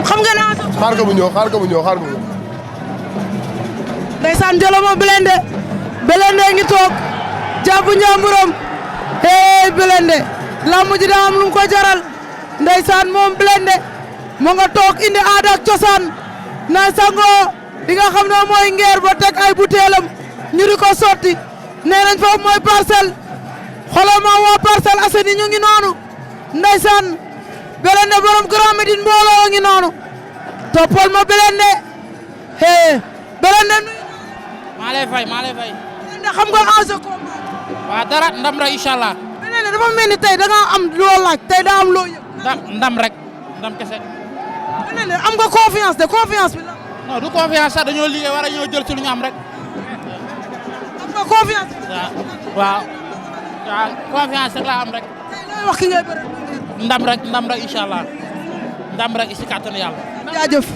xam nga ne xaar ko mu ñëw xaar ko mu ñëw xaar ko mu ñëw. ndeysaan jëlama Blindé Blindé ngi toog jàpp njàmburam Blindé lamb ji daa am lu mu ko jaral ndeysaan moom Blindé mu nga toog indi aada ak cosaan na sangoo di nga xam ne mooy ngeer ba teg ay butéelam ñu di ko sotti nee nañ foofu mooy Parcelles xoolal ma waa Parcelles Assainies ñu ngi noonu ndeysaan Blindé borom Grand Médine mbooloo ngi noonu toppal ma Blindé Blindé nuyu maa lay fay Blindé xam nga enjeu combat waaw dara ndam rek incha allah Blindé dafa mel ni tey da nga am loo laaj tey daa am loo yëg ndam rek ndam kese Blindé am nga confiance de confiance bi la non du confiance sax dañoo liggéey war a ñëw jël ci lu ñu am rek am nga confiance waaw confiance rek laa am rek tey looy wax ki ngay bëre ndam rek incha allah ndam rek si kàttanu yàlla jaajëf